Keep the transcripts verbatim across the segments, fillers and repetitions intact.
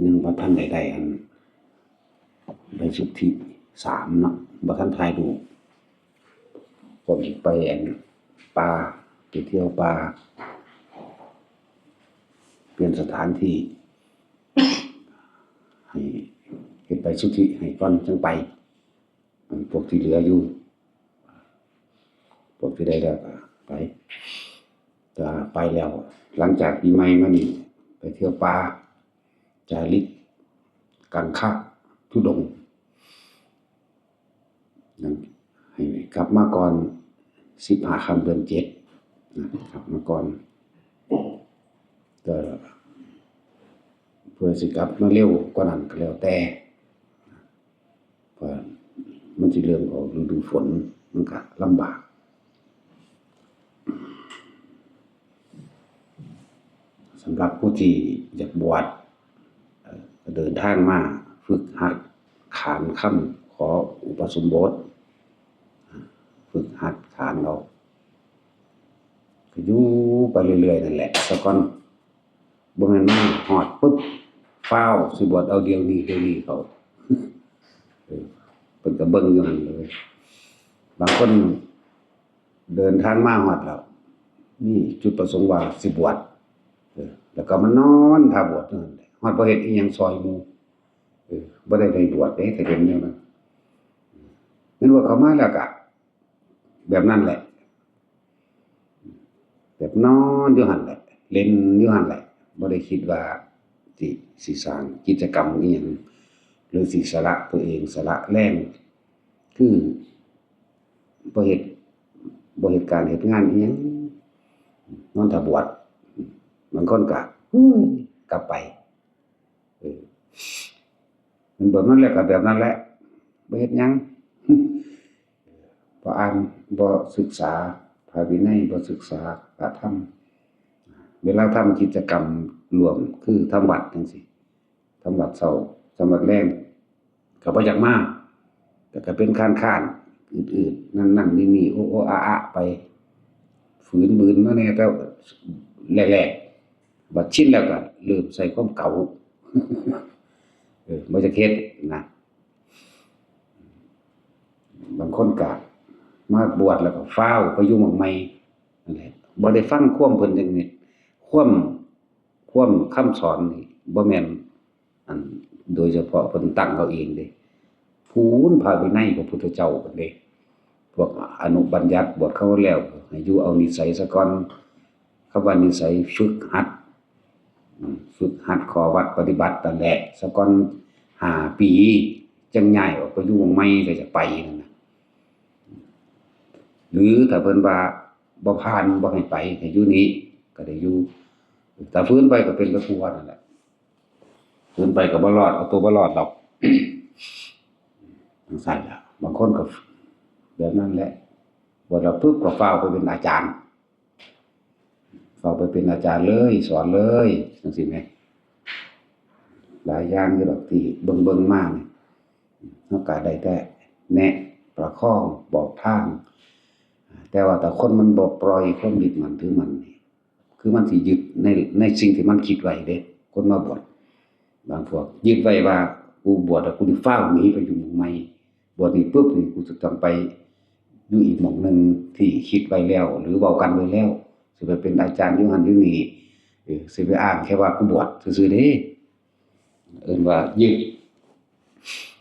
ยังบ่ทันได้ได้อัน ใบสุทธิสามเนาะ บ่ทันถ่ายรูป พวกอีกไปอันป่า ไปเที่ยวป่า เปลี่ยนสถานที่ ให้เฮ็ดใบสุทธิให้ก่อนจั่งไป อันพวกที่เหลืออยู่ พวกที่ได้แล้วก็ไป ก็ไปแล้ว หลังจากปีใหม่มานี่ ไปเที่ยวป่า จาริก กังคะ ธุดงค์ นั่น ให้กลับมาก่อน สิบห้าค่ำเดือนเจ็ด นะ กลับมาก่อน ก็เพื่อสิกลับมาเร็วกว่านั้นก็แล้วแต่ เพราะมันสิเริ่มออกฤดูฝน มันก็ลำบาก สำหรับผู้ที่อยากบวช เอ่อ เดินทางมาฝึกหัดขานคำขออุปสมบท ฝึกหัดขานเอา ก็อยู่ไปเรื่อยๆนั่นแหละ ซะก่อน บ่แม่นมาฮอดปุ๊บ ฟ้าวสิบวชเอาเดี๋ยวนี้ เดี๋ยวนี้เขา เออ เพิ่นก็เบิ่งอยู่หั่นเลย บางคนเดินทางมาฮอดแล้ว มีจุดประสงค์ว่าสิบวช เออ แล้วก็มานอนท่าบวชอยู่หั่นแหละ ฮอดบ่เฮ็ดอีหยังซอยหมู่ เออ บ่ได้ไปบวชเด้ ถ้าเห็นแนวนั้น แม่นว่าเข้ามาแล้วก็ แบบนั้นแหละ แบบนอนอยู่หั่นแหละ เล่นอยู่หั่นแหละ บ่ได้คิดว่าสิ สิสร้างกิจกรรมอิหยัง หรือสิสละตัวเอง สละแรง คือบ่เฮ็ด บ่เฮ็ดการเฮ็ดงานอิหยัง นอนท่าบวช บางคนก็ ฮู้ย กลับไป เออ มันแบบนั้นแหละ ก็แบบนั้นแหละ บ่เฮ็ดหยัง บ่อ่าน บ่ศึกษาพระวินัย บ่ศึกษาพระธรรม เวลาทำกิจกรรมร่วม คือทำวัดจั่งซี้ ทำวัดเช้า ทำวัดแลง ก็บ่อยากมา แต่ก็เป็นค้านๆ อืดๆ นั่นๆ นี่ๆ โอ้ๆ อะๆ ไป ฝืนบืนมาแน่ แต่แรกๆ บัดชินแล้วก็เริ่มใส่ความเก๋า เออ บ่อยากเฮ็ดนะ บางคนก็มาบวชแล้วก็ฟ้าวไปอยู่หม่องใหม่นั่นแหละ บ่ได้ฟังความเพิ่นจักนิด ความ ความคำสอนนี่บ่แม่น อัน โดยเฉพาะเพิ่นตั้งเอาเองเด้ พู้นพระวินัยพระพุทธเจ้าเพิ่นเด้ พวกอนุบัญญัติบวชเข้าแล้ว ให้อยู่เอานิสัยซะก่อน คำว่านิสัยฝึกหัด อืม ฝึกหัดข้อวัดปฏิบัตินั่นแหละ ซะก่อนห้าปี จั่งย้ายออกไปอยู่หม่องใหม่ ก็จะไปนั่นน่ะ หรือถ้าเพิ่นว่าบ่ผ่าน บ่ให้ไป ให้อยู่นี่ ก็ได้อยู่ ถ้าฝืนไปก็เป็นกับผู้ว่านั่นแหละ ฝืนไปก็บ่รอด เอาตัวบ่รอดดอก จั่งซั้นล่ะ บางคนก็แบบนั้นแหละ บวชแล้วปุ๊บก็ฟ้าวไปเป็นอาจารย์ ฟ้าวไปเป็นอาจารย์เลย สอนเลย จั่งซี้แหม หลายอย่างอยู่ดอกที่เบิ่งๆมานี่ เฮาก็ได้แต่แนะประคองบอกทาง แต่ว่าถ้าคนมันบ่ปล่อยความยึดมั่นถือมั่นนี่ คือมันสิยึดใน ในสิ่งที่มันคิดไว้เด้ คนมาบวช บางพวกยึดไว้ว่า กูบวชแล้วกูสิฟ้าวหนีไปอยู่หม่องใหม่ บวชนี่ปุ๊บนี่กูจะต้องไปอยู่อีกหม่องหนึ่งที่คิดไว้แล้ว หรือเว้ากันไว้แล้ว สิไปเป็นอาจารย์อยู่หั่นอยู่นี่ เออ สิไปอ้างแค่ว่ากูบวชซื่อๆเด้ เอิ้นว่ายึด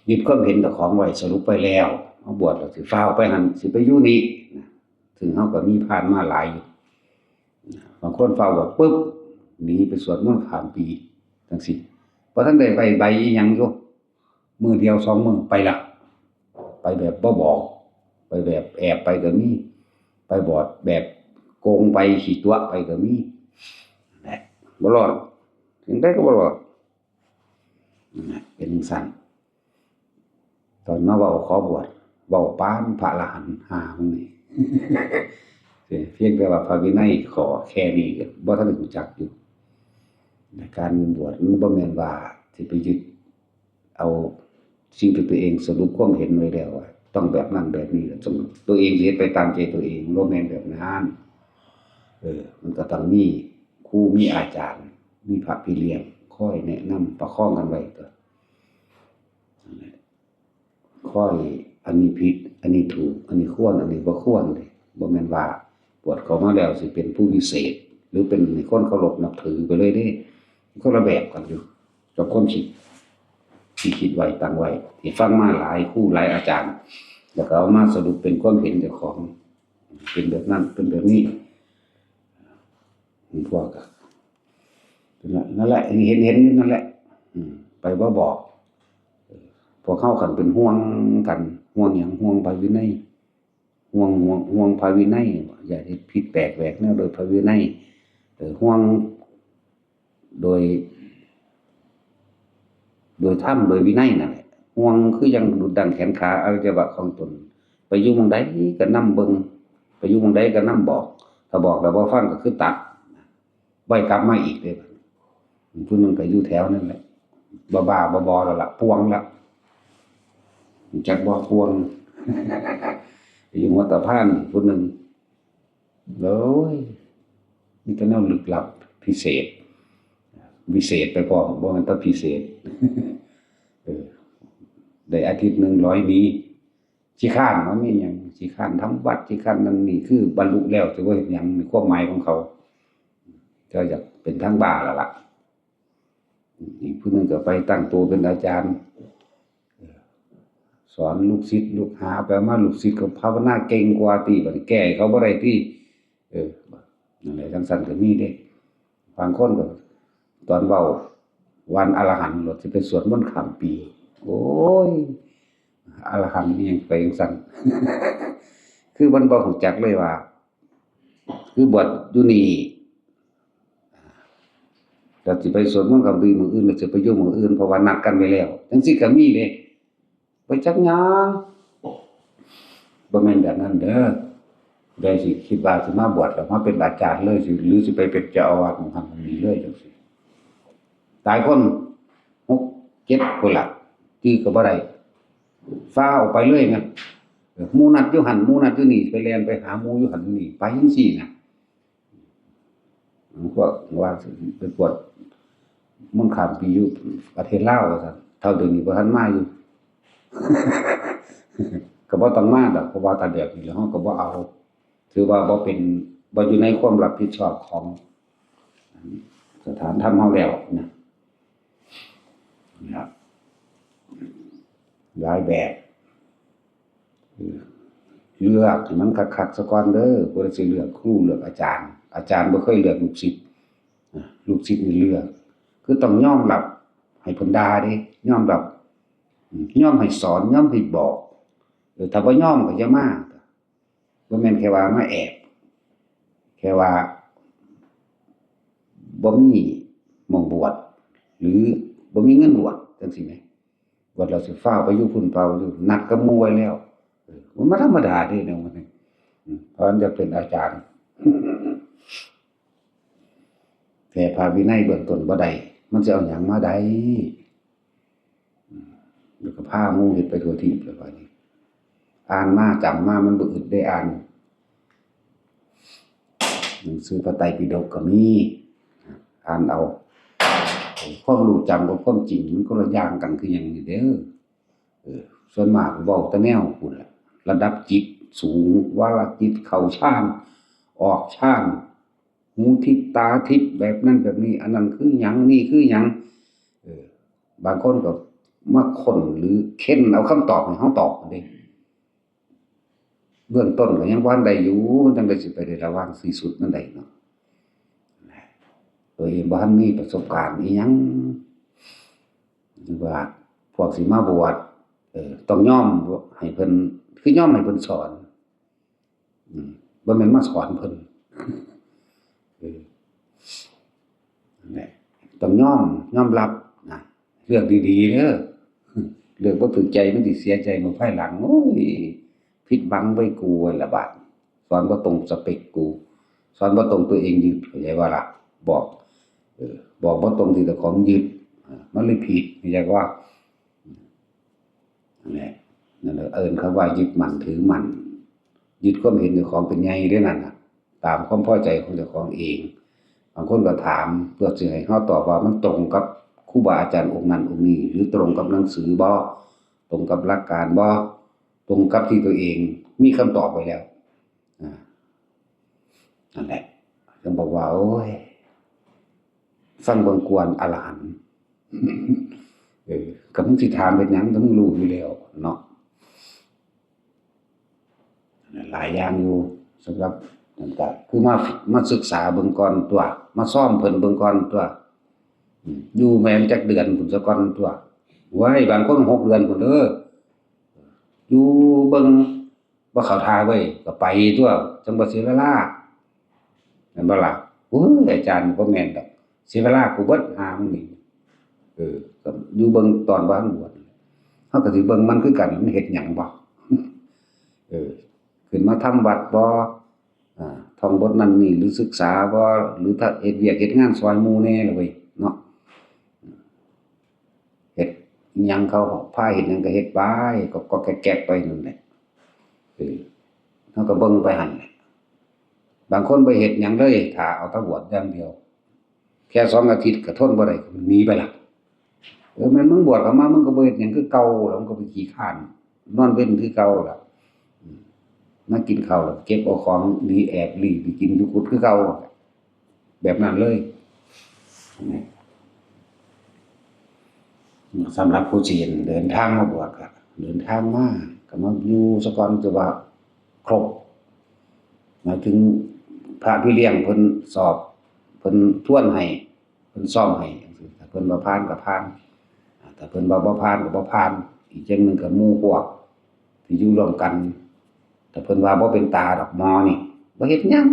ยึดความเห็นเจ้าของไว้ สรุปไว้แล้ว มาบวชแล้วสิฟ้าวไปหั่น สิไปอยู่นี่นะ ซึ่งเฮาก็มีผ่านมาหลายอยู่ บางคนฟ้าวบวชปุ๊บ หนีไปสวดมนต์ข้ามปี จั่งซี้ บ่ทันได้ใบ ใบอิหยังอยู่ มื้อเดียวสองมื้อไปละ ไปแบบบ่บอก ไปแบบแอบไปก็มี ไปบวชแบบโกงไป ขี้ตั๋วไปก็มี นั่นแหละ บ่รอด จั่งใดก็บ่รอด นั่นแหละ เป็นจั่งซั้น ตอนมาเว้าขอบวช เว้าปานพระอรหันต์ หามึงนี่ เพียงแต่ว่าพระวินัยข้อแค่นี้ก็บ่ทันได้รู้จักอยู่ ในการบวชมันบ่แม่นว่าสิไปยึดเอา สิ่งที่ตัวเองสรุปความเห็นไว้แล้วว่า ต้องแบบนั้นแบบนี้ แล้วต้อง ตัวเองเฮ็ดไปตามใจตัวเอง บ่แม่นแบบนั้น เออ มันก็ต้องมีครูมีอาจารย์ มีพระพี่เลี้ยง คอยแนะนำประคองกันไว้ตัว นั่นแหละ คอย อันนี้ผิด อันนี้ถูก อันนี้ควร อันนี้บ่ควรเด้ บ่แม่นว่าบวชเข้ามาแล้วสิเป็นผู้วิเศษ หรือเป็นคนเคารพนับถือไปเลยเด้ คนละแบบกันอยู่ กับความคิด ที่คิดไว้ตั้งไว้ ที่ฟังมาหลายครูหลายอาจารย์ แล้วก็เอามาสรุปเป็นความเห็นเจ้าของ เป็นแบบนั้น เป็นแบบนี้ พวกก็ นั่นแหละ เห็น เห็นอยู่นั่นแหละ อืม ไปบ่บอก เออ พวกเขาคันเป็นห่วงกัน ห่วงหยัง ห่วงพระวินัย ห่วง ห่วง ห่วงพระวินัย อย่าได้ผิดแปลกแหวกแนวโดยพระวินัย เออ ห่วง โดย โดยธรรม โดยวินัยนั่นแหละ ห่วงคือยังดุจดังแขนขาอวัยวะของตน ไปอยู่หม่องใดก็นำเบิ่ง ไปอยู่หม่องใดก็นำบอก ถ้าบอกแล้วบ่ฟังก็คือตัด บ่ให้กลับมาอีกเลย ผู้หนึ่งก็อยู่แถวนั่นแหละ บ้าๆบอๆแล้วล่ะ ป่วงละ จักบ่ป่วง อยู่หัวตะพานผู้หนึ่ง โอ้ย มีแต่แนวลึกลับพิเศษ วิเศษไปพร้อม บ่แม่นแต่พิเศษ เออ ได้อาทิตย์หนึ่งร้อยหนี ขี้คร้าน มันมีหยัง ขี้คร้านทำวัด ขี้คร้านนั่นนี่ คือบรรลุแล้ว สิบ่เฮ็ดหยัง ในความหมายของเขา เจ้าอยากเป็นทางบ้าแล้วล่ะ อีกผู้หนึ่งก็ไปตั้งตัวเป็นอาจารย์ สอนลูกศิษย์ลูกหา ไปมาลูกศิษย์ก็ภาวนาเก่งกว่าติ บัดนี้แก้ให้เขาบ่ได้ติ เออ นั่นแหละ จั่งซั้นก็มีเด้ บางคนก็ ตอนเว้าวันอรหันต์ โลดสิไปสวดมนต์ข้ามปี โอ้ย อรหันต์นี่ยังไปจั่งซั้น คือมันบ่รู้จักเลยว่า คือบวชอยู่นี่ แล้วสิไปสวดมนต์ข้ามปีมื้ออื่น แล้วสิไปอยู่มื้ออื่น เพราะว่านัดกันไว้แล้ว จั่งซี้ก็มีเด้ ไปจักหยัง บ่แม่นแบบนั้นเด้อ ได้สิคิดว่าสิมาบวชแล้วมาเป็นอาจารย์เลยสิ หรือสิไปเป็นเจ้าอาวาสของท่านนี่เลยจั่งซี้ หลายคน หก เจ็ด พุ้นล่ะ จื่อก็บ่ได้ ฟ้าวออกไปเลยนะ เออ หมู่นัดอยู่หั่น หมู่นัดอยู่นี่ ไปแล่นไปหาหมู่อยู่หั่นนี่ ไปจั่งซี้นะ พวกว่าไปบวชมนต์ข้ามปีอยู่ประเทศลาวว่าซั่น เท่าเดี๋ยวนี้บ่ทันมาอยู่ ก็บ่ต้องมาดอก เพราะว่าถ้าแบบนี้แล้วเราก็บ่เอา ถือว่าบ่เป็น บ่อยู่ในความรับผิดชอบของสถานธรรมเราแล้วนะ นะครับ หลายแบบ เออ เลือกให้มันคักๆซะก่อนเด้อ ผู้ใดสิเลือกครู เลือกอาจารย์ อาจารย์บ่เคยเลือกลูกศิษย์ นะ ลูกศิษย์นี่เลือก คือต้องยอมรับให้เพิ่นด่าเด้ ยอมรับ อืม ยอมให้สอน ยอมให้บอก เออ ถ้าบ่ยอมก็อย่ามา บ่แม่นแค่ว่ามาแอบ แค่ว่าบ่มีหม่องบวช หรือบ่มีเงินบวช จั่งซี้แหม บวชแล้วสิฟ้าวไปอยู่พุ้น ฟ้าวอยู่ นัดกับหมู่ไว้แล้ว เออ มันบ่ธรรมดาเด้แนวมันนี่ อืม เพราะมันจะเป็นอาจารย์ แผ่พระวินัยเบื้องต้นบ่ได้ มันสิเอาหยังมาได้ อืม แล้วก็พาหมู่เฮ็ดไปทั่วทีปแล้วบาดนี้ อ่านมาจำมา มันบ่อึดได้อ่าน หนังสือพระไตรปิฎกก็มี อ่านเอา ความรู้จำกับความจริงมันคนละอย่างกันคือหยังนี่เด้อ เออ ส่วนมากเว้าแต่แนวพู้นล่ะ ระดับจิตสูง วาระจิตเข้าฌาน ออกฌาน หูทิพย์ตาทิพย์แบบนั้นแบบนี้ อันนั้นคือหยัง นี่คือหยัง เออ บางคนก็มาค้นหรือเค้นเอาคำตอบให้เราตอบเด้ เบื้องต้นก็ยังบ่ทันได้อยู่ มันจั่งใดสิไปได้ระวังที่สุดมันได้เนาะ ตัวเองบ่ทันมีประสบการณ์อิหยัง หรือว่าพวกสิมาบวช เออ ต้องยอมให้เพิ่น คือยอมให้เพิ่นสอน อืม บ่แม่นมาสอนเพิ่น เออ นั่นแหละ ต้องยอม ยอมรับนะ เลือกดีๆเด้อ เลือกบ่ถูกใจมันสิเสียใจเมื่อภายหลัง โอ้ย ผิดหวังไว้กูละบาด สอนบ่ตรงสเปคกู สอนบ่ตรงตัวเองยึด เข้าใจบ่ล่ะ บอก เออ บอกบ่ตรงที่เจ้าของยึด อ่า มันเลยผิด เข้าใจบ่ อืม เอิ้นคำว่ายึดมั่นถือมั่น ยึดความเห็นเจ้าของเป็นใหญ่เด้อนั่นน่ะ ตามความพอใจของเจ้าของเอง บางคนก็ถามเพื่อสิให้เราตอบว่ามันตรงกับครูบาอาจารย์องค์นั้นองค์นี้ หรือตรงกับหนังสือบ่ ตรงกับหลักการบ่ ตรงกับที่ตัวเองมีคำตอบไว้แล้ว อ่า นั่นแหละ จั่งบอกว่า โอ้ย ฟังเบิ่งกวนอรหันต์ เออ ก็มึงสิถามเฮ็ดหยัง ก็มึงรู้อยู่แล้วเนาะ หลายอย่างอยู่ สำหรับนั่นก็คือมา มาศึกษาเบิ่งก่อนตั๊ว มาซ้อมเพิ่นเบิ่งก่อนตั๊ว อืม อยู่แม่นจักเดือนพุ้นซะก่อนตั๊ว เว้ย บางคนหกเดือนพุ้นเด้อ อยู่เบิ่ง บ่เข้าท่าเว้ย ก็ไปตั๊ว จั่งบ่เสียเวลา แม่นบ่ล่ะ โอ้ย อาจารย์ บ่แม่นดอก เสียเวลากูเบิด หามึงนี่ เออ ก็อยู่เบิ่งตอนบ่ทันบวช เฮาก็สิเบิ่งมันคือกัน มันเฮ็ดหยังบ่ เออ ขึ้นมาทำวัดบ่ อ่า ท่องบทนั้นนี่ หรือศึกษาบ่ หรือถ้าเฮ็ดเวียกเฮ็ดงานซอยหมู่แหน่ล่ะเว้ย เนาะ เฮ็ดหยังเขาพาเฮ็ดหยังก็เฮ็ดไป ก็ ก็แก๊กๆไปนั่นแหละ เออ เฮาก็เบิ่งไปหั่นแหละ บางคนบ่เฮ็ดหยังเลย ท่าเอาแต่บวชอย่างเดียว แค่สองอาทิตย์ก็ทนบ่ได้ ก็หนีไปละ เออ แม่นมึงบวชเข้ามา มึงก็บ่เฮ็ดหยังคือเก่า แล้วมึงก็ไปขี้คร้าน นอนเว็นคือเก่าล่ะ อืม มากินข้าวแล้วเก็บเอาของหนี แอบลี้ไปกินอยู่กุฏิคือเก่า แบบนั้นเลย สำหรับผู้ที่เดินทางมาบวชก็เดินทางมา ก็มาอยู่ซะก่อน แต่ว่าครบ หมายถึงพระพี่เลี้ยงเพิ่นสอบ เพิ่นทวนให้ เพิ่นซ่อมให้จั่งซี้ ถ้าเพิ่นว่าผ่านก็ผ่าน ถ้าเพิ่นว่าบ่ผ่านก็บ่ผ่าน อีกอย่างหนึ่งก็หมู่พวกที่อยู่ร่วมกัน ถ้าเพิ่นว่าบ่เป็นตาดอกหมอนี่ บ่เฮ็ดหยัง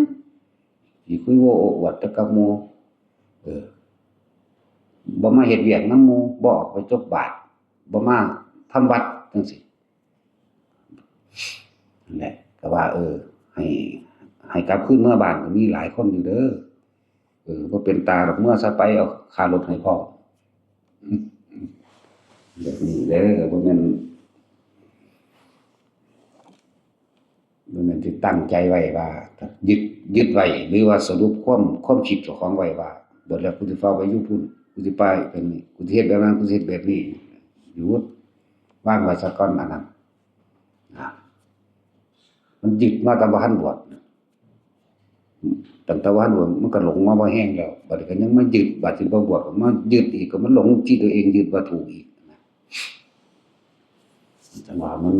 สิคุยโว้โอ้อวดแต่กับหมู่ เออ บ่มาเฮ็ดเวียกนำหมู่ บ่ออกไปจกบาตร บ่มาทำวัดจั่งซี้ นั่นแหละ ก็ว่า เออ ให้ ให้กลับคืนเมือบ้านก็มีหลายคนอยู่เด้อ เออ บ่เป็นตาดอก เมือซะไป เอาค่ารถให้พร้อม แบบนี้เด้อ บ่แม่น บ่แม่นสิตั้งใจไว้ว่า ยึด ยึดไว้ หรือว่าสรุปความ ความคิดเจ้าของไว้ว่า บวชแล้วกูสิฟ้าวไปอยู่พุ้น กูสิไปเป็นนี่ กูสิเฮ็ดแบบนั้น กูสิเฮ็ดแบบนี้ หยุด วางไว้ซะก่อนอันนั้น นะ มันยึดมาแต่บ่ทันบวช ตั้งแต่บ่ทันบวชมันก็หลงมาบ่แฮงแล้ว บัดนี้ก็ยังมายึด บัดสิบ่บวชก็มายึดอีก ก็มันหลงที่ตัวเองยึดว่าถูกอีกนะ จั่งว่ามัน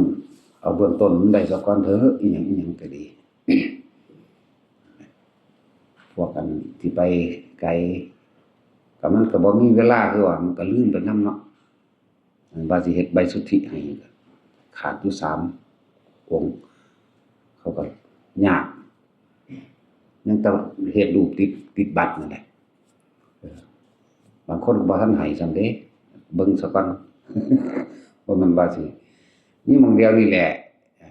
เอาเบื้องต้นมันได้ซะก่อนเถอะ อีหยังอีหยังก็ดี พวกอันที่ไปไกล ก็มันก็บ่มีเวลาคือว่า มันก็ลืมไปนำเนาะ ว่าสิเฮ็ดใบสุทธิให้ ขาดอยู่สามองค์ เขาก็ยาก ยังแต่เฮ็ดรูปติด ติดบัตรนั่นแหละ เออ บางคนก็บ่ทันให้ซ้ำเด้ เบิ่งซะก่อน บ่แม่นว่าสิ มีหม่องเดียวนี่แหละ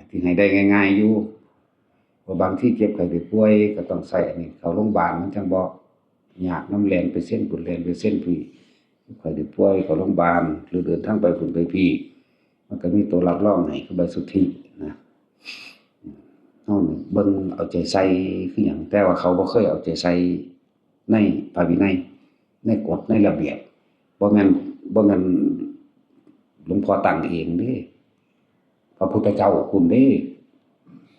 ที่ให้ได้ง่ายๆอยู่ เพราะบางทีเจ็บไข้ได้ป่วยก็ต้องใช้อันนี้ เข้าโรงพยาบาลมันจั่งบ่ ยากนำ แล่นไปเซ็นพุ้น แล่นไปเซ็นพี้ เจ็บไข้ได้ป่วยเข้าโรงพยาบาล หรือเดินทางไปพุ้นไปพี้ มันก็มีตัวรับรองให้ คือใบสุทธินะ เฮานี่เบิ่งเอาใจใส่คือหยัง แต่ว่าเขาบ่เคยเอาใจใส่ในพระวินัย ในกฎ ในระเบียบ บ่แม่น บ่แม่นหลวงพ่อตั้งเองเด้ พระพุทธเจ้าพุ้นเด้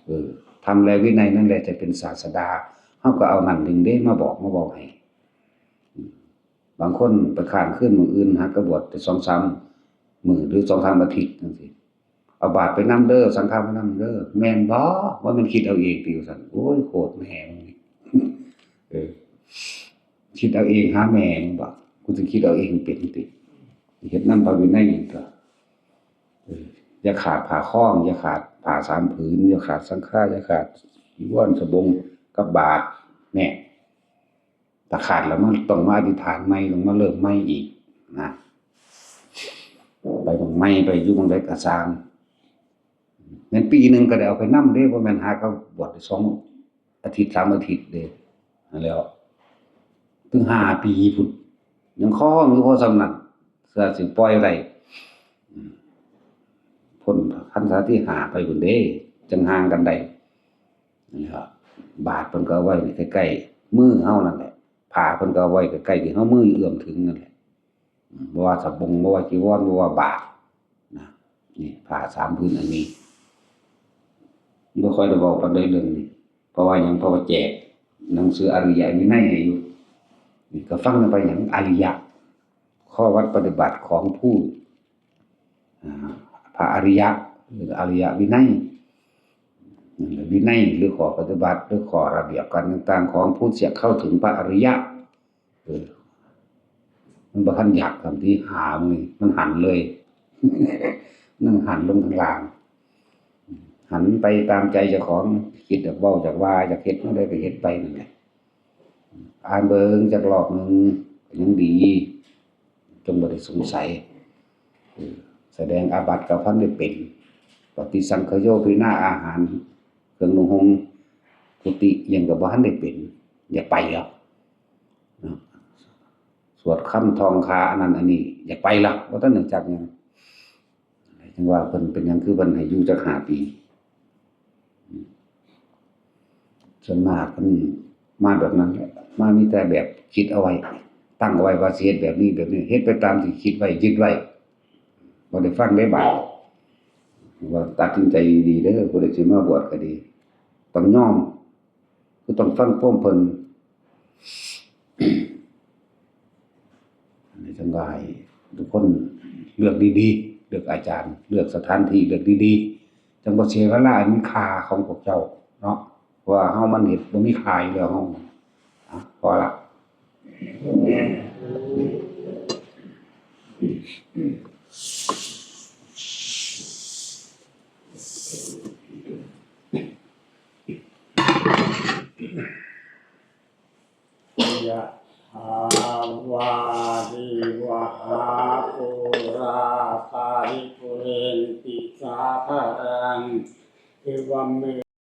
เออ ธรรมและวินัยนั่นแหละจะเป็นศาสดา เฮาก็เอานั่นหนึ่งเด้ มาบอก มาบอกให้ อืม บางคนไปค้างคืนมื้ออื่น หากะบวชแต่สองสามมื้อ หรือสองสามอาทิตย์จั่งซี้ เอาบาตรไปนำเด้อ สังฆะไปนำเด้อ แม่นบ่ ว่ามันคิดเอาเองติว่าซั่น โอ้ย โคตรแม่มึงนี่ เออ คิดเอาเองหาแม่มึงบ่ กูสิคิดเอาเองเป็นติ เฮ็ดนำพระวินัยนี่ตั๊ว เออ อย่าขาดผ้าคล้อง อย่าขาดผ้าสามผืน อย่าขาดสังฆะ อย่าขาดจีวรสบงกับบาตร แน่ ถ้าขาดแล้วมันต้องมาอธิษฐานใหม่ ต้องมาเริ่มใหม่อีกนะ ไปหม่องใหม่ ไปอยู่หม่องใดก็ซ่าง แม่นปีหนึ่งก็ได้เอาไปนำเด้ บ่แม่นหากะบวชได้สองอาทิตย์ สามอาทิตย์เด้ นั่นแหล้ว ถึงห้าปีพุ้น ยังคล้องอยู่พอส่ำนั้น เทื่อสิปล่อยได้ อืม พ้นพรรษาที่ห้าไปพุ้นเด้ จั่งห่างกันได้ นี่ครับ บาตรเพิ่นก็เอาไว้ใกล้ๆมือเฮานั่นแหละ ผ้าเพิ่นก็เอาไว้ใกล้ๆที่เฮามือเอื้อมถึงนั่นแหละ อืม บ่ว่าสบง บ่ว่าจีวร บ่ว่าบาตรนะ นี่ผ้าสามผืนอันนี้ บ่ค่อยได้เว้าปานใดเรื่องนี้ เพราะว่าหยัง เพราะว่าแจกหนังสืออริยวินัยให้อยู่ นี่ก็ฟังกันไป หยังอริยะ ข้อวัดปฏิบัติของผู้ อ่า พระอริยะ หรืออริยวินัย นั่นแหละ วินัยหรือข้อปฏิบัติ หรือข้อระเบียบการต่างๆของผู้ที่จะเข้าถึงพระอริยะ เออ มันบ่ทันอยาก คำที่หามันนี่ มันหันเลย นั่งหันลงทางล่าง หันไปตามใจเจ้าของ คิดอยากเว้าอยากว่า อยากเฮ็ดแนวใดก็เฮ็ดไปนั่นแหละ อ่านเบิ่งจักรอบหนึ่งก็ยังดี จงบ่ได้สงสัย เออ แสดงอาบัติก็พันได้เป็น ปฏิสังขโย พิณาอาหาร เครื่องนุ่งห่ม กุฏิหยังก็บ่ทันได้เป็น อย่าไปหรอก เนาะ สวดคำท่องคาอันนั้นอันนี้ อย่าไปหรอก บ่ทันได้จักหยัง จั่งว่าเพิ่นเป็นหยังคือเพิ่นให้อยู่จักห้าปี ส่วนมากเพิ่นมาแบบนั้นแหละ มามีแต่แบบคิดเอาไว้ ตั้งเอาไว้ว่าสิเฮ็ดแบบนี้แบบนี้ เฮ็ดไปตามที่คิดไว้ ยึดไว้ บ่ได้ฟังได้บาด ว่าตัดสินใจดีๆเด้อ ผู้ใดสิมาบวชก็ดี ต้องยอม คือต้องฟังความเพิ่น อันนี้จั่งว่าให้ทุกคนเลือกดีๆ เลือกอาจารย์ เลือกสถานที่ เลือกดีๆ จั่งบ่เสียเวลาอันมีค่าของพวกเจ้าเนาะ เพราะว่าเฮามันเฮ็ดบ่มีค่าอยู่แล้วเฮา อ่ะ พอละ ยะถาวาริวหาปูราปาริปูเรนติสาคารัง เอวัมเม